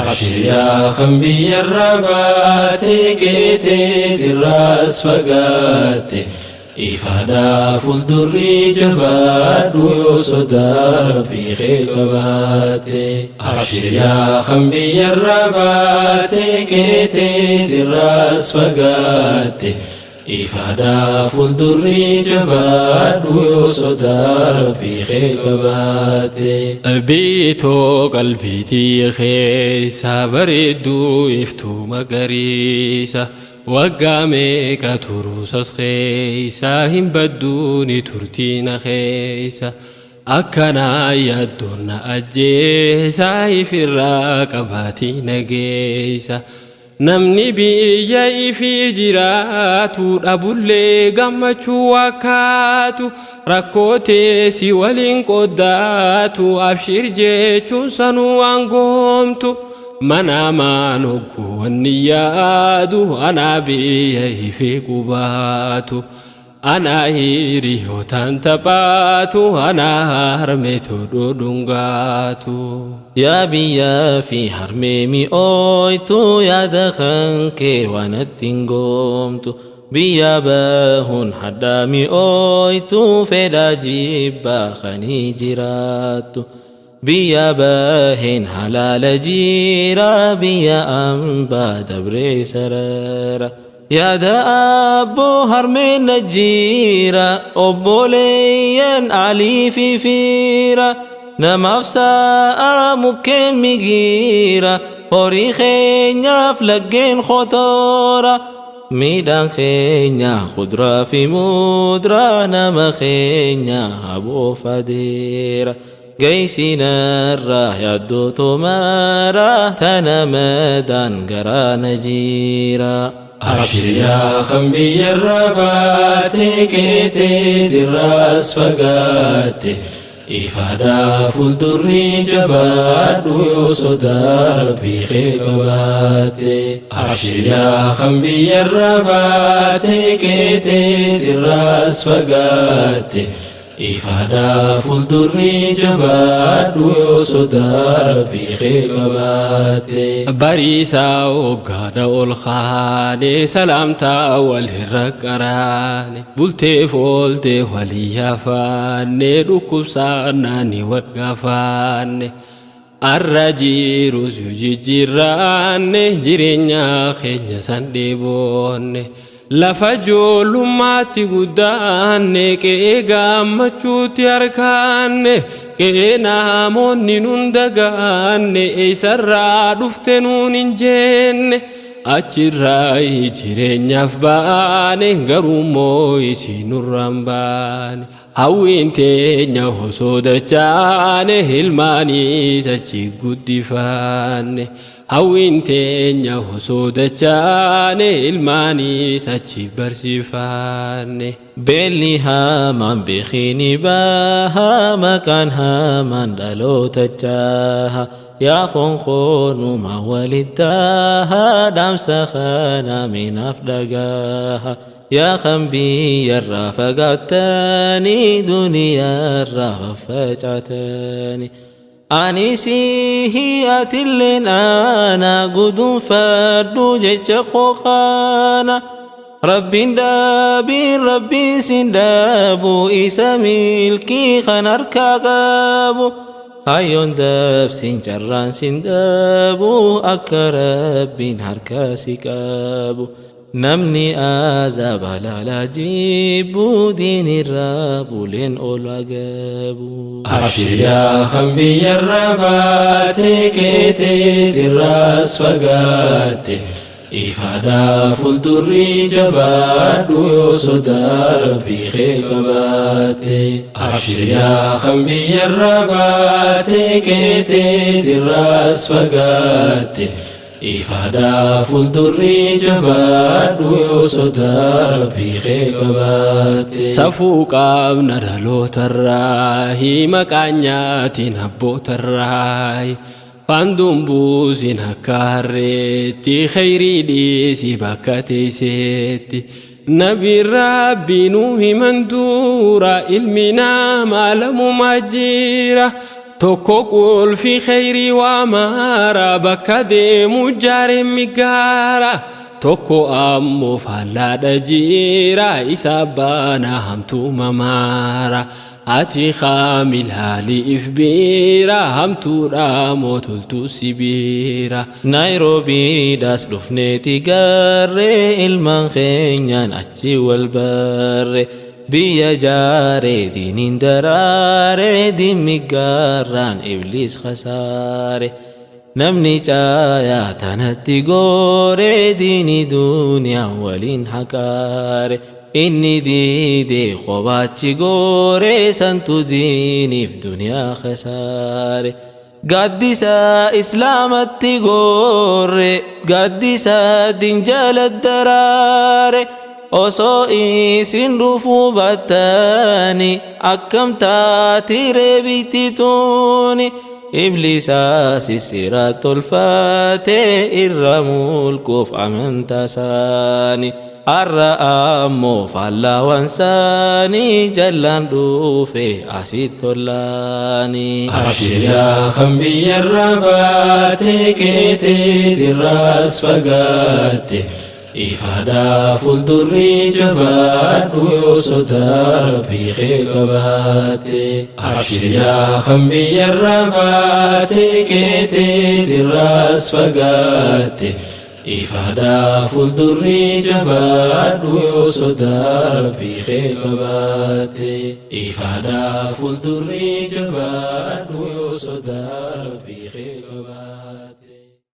Abshir yaa kan biyyarraa baate qeeteetirraas fagaatte. Ifaadhaa fuuldurri jabaadhu yoo sodaa rabbii kee qabaatte. Abshir yaa kan biyyarraa baate qeeteetirraas fagaatte. Ifaadhaa fuuldurri jabaadhu yoo sodaa rabbii kee qabaatte. Biitoo qalbiitii keessa bareedduu iftuu magariisa. Waggaa meeqa turuusas keessa hin badduuni turtiina keessa. Akkanaa yaaddoon na ajjeesaa ifirraa qabaatii nageessa. Namni biyya ifii jiraatu dhabullee gammachuu wakkaatu rakkoo teessi waliin qoddaatu abshir jechuun sanuu waan goomtu. Manaamaan hogguu wanni yaadu anaa biyya ifii qubaatu. Anaa hiriyootaan taphaatu anaa harmeetu dhudhungaatu. Yaa biyyaa fi harmee mi'ooytu yaada kan kee waan ittiin goomtu. Biyya bahuun hadhaa mi'ooytu fedhaa jibbaa kanii jiraattu. Biyya baheen halaala jira biyya ambaa dabree sarara. Yaada abboo harmeen na jira obboleeyyan alii fi fiira. Namaaf sa'a mukkeen migiira horii keenyaaf laggeen khotoora. Midhaan keenya kuduraa fi muduraa nama keenya haboo fadeera. Geessinarraa yaaddoo tomaraa tana madaan garaa na jira. Abshir yaa kan biyyarraa baate qeeteetirraas fagaatte. Ifaadhaa fuuldurri jabaadhu yoo sodaa rabbii kee qabaatte. Abshir yaa kan biyyarraa baate qeeteetirraas fagaatte. Ifaadhaa fuuldurri jabaadhu yoo sodaa rabbii kee qabaatte. Bariisaa hoggaadha ol kaanee salaamtaa wal irra qaraane bultee fooltee walii yaafaanne dhukkubsaannaan wal gaafaanne. Arra jirus yoo jijjiirraanne jireenya keenya san dheeboonne. Lafa ijoollummaatti guddaanne qe'ee gammachuutti harkaanne qe'ee namoonni nun dagaanne eessarraa dhufte nuun hin jenne achirraa jireenyaaf baane garuu immoo isin nurraan baane. Hawwiin teenya osoo dachaane ilmaaniis achi guddifanne. Hawwiin teenya osoo dachaane ilmaaniis achi barsiifanne. Beelli hamaan beekini baha maqaan hamaan dhaloota jaha. Yaa foon koonuma walittaha dhaamsa kana minaaf dhagaha. Yaa kan biyyarraa fagaattanii duniyaarraa faffacaatanii. Ani sihi atilleen ana gudunfadhu jecha koo kana. Rabbiin dhaabiin rabbiin sin dhaabu isa milkii kan harkaa qabu. Kaayyoon dabsin carraan sin dhaabu akka rabbiin harkaa si qabu. Namni azaaba laalaa jibbu diinirraa buleen ol agabu. Abshir yaa kan biyyarraa baate qeeteetirraas fagaatte. Ifaadhaa fuuldurri jabaadhu yoo sodaa rabbii kee qabaatte. Abshir yaa kan biyyarraa baate qeeteetirraas fagaatte. Ifaadhaa fuuldurri jabaadhu yoo sodaa rabbii kee qabaatte. Safuu qabna dhalootarraa maqaan nyaatiin abbootarraa. Faanduun buusin akka harreetti khayrii dhiisi bakka teesseetti. Nabi rabbi nuu himan dura ilmi namaa lamumaa jira. Tokko qulfi kheyrii waa maara bakka deemu jaareen migaara. Tokko ammoo faallaadha jiira isa baana hamtuu mamaara. Ati kaamil haali if biira hamtuudha mootoltuu sibiira. Naayiroobiidhaas dhufneeti garree ilmaan keenyaan achi wal barre. Biyya jaaree diiniin daraaree diinni gaarraan ibliis khasaare. Namni caayaa tanatti gooree diini duniyaa waliin haqaare. Inni diidee kophachi gooree santu diiniif duniyaa khasaare. Gaaddisa islaamatti goorre gaaddisa dinjala daraare. Osoo isin dhufuu battani akkam taati reebiti tuuni. Ibliisa sissira tolfatee irra mulquuf amantaa isaanii. Har'a ammoo faallaawan saanii jallaan dhufe asitti tollaanii. Abshir yaa kan biyyarra baate keeteet irraas fagaatte. Ifaadhaa fuuldurri jabaadhu yoo sodaa rabbii kee qabaatte. Abshir yaa kan biyyarra baate keeteet irraas fagaatte. Ifaadhaa fuuldurri jabaadhu yoo sodaa rabbii kee qabaatte. Ifaadhaa fuuldurri jabaadhu yoo sodaa rabbii kee qabaatte.